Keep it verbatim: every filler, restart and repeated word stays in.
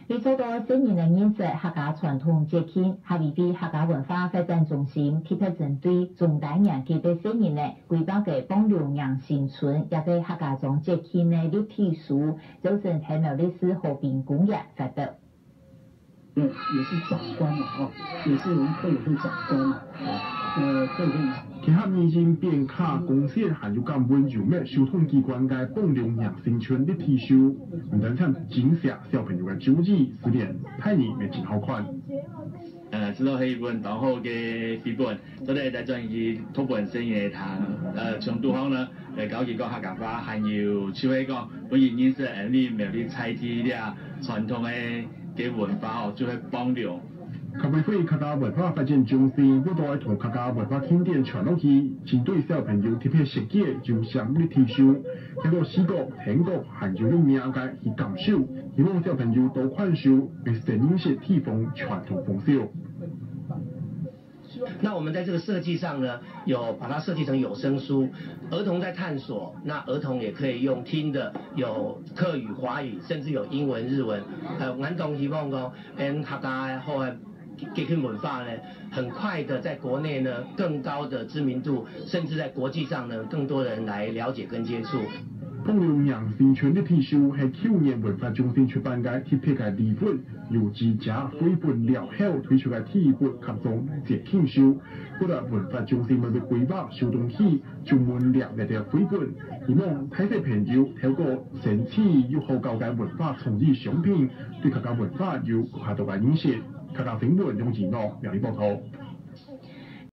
為做到細人仔認識客家傳統節慶，客委會客家文化發展中心特別針對中低年紀个細人仔，規劃个放牛迎新春，也个客家庄節慶个立體書，朝晨在苗栗市和平公園發表。也是长官嘛，哈，也是我们客委会长官嘛，呃，客委会。结合语音、变卡、光线，还有感温油墨，手动机关个放牛迎新春立体书，毋单单影响小朋友个注意，就连大人也真好看。呃，知道係一本當好个繪本，做得帶轉去讀本細人仔聽。呃，從肚項呢，呃，教佢講客家話，還有就係講，分佢認識恩俚苗栗在地這傳統个个文化哦，就係放牛。客委會客家文化發展中心為著愛同客家文化慶典傳落去，針對小朋友特別設計个有聲立體書，透過視覺、聽覺還有用摸个去感受，希望小朋友多看書，會先認識地方傳統風俗。那我们在这个设计上呢，有把它设计成有声书，儿童在探索，那儿童也可以用听的，有客语、华语，甚至有英文、日文。呃，我当希望讲，嗯，客家好个节庆文化呢，很快的在国内呢更高的知名度，甚至在国际上呢更多人来了解跟接触。放牛迎新春立體書係舊年文化中心出版个特別个禮物，由記者繪本了後推出个第一本客庄節慶書。未來文化中心乜會規劃收東西，專門了這條繪本，希望大細朋友透過新奇又好搞个文化創意商品，對客家文化有更加多个認識。客家新聞楊怡諾，苗栗報導。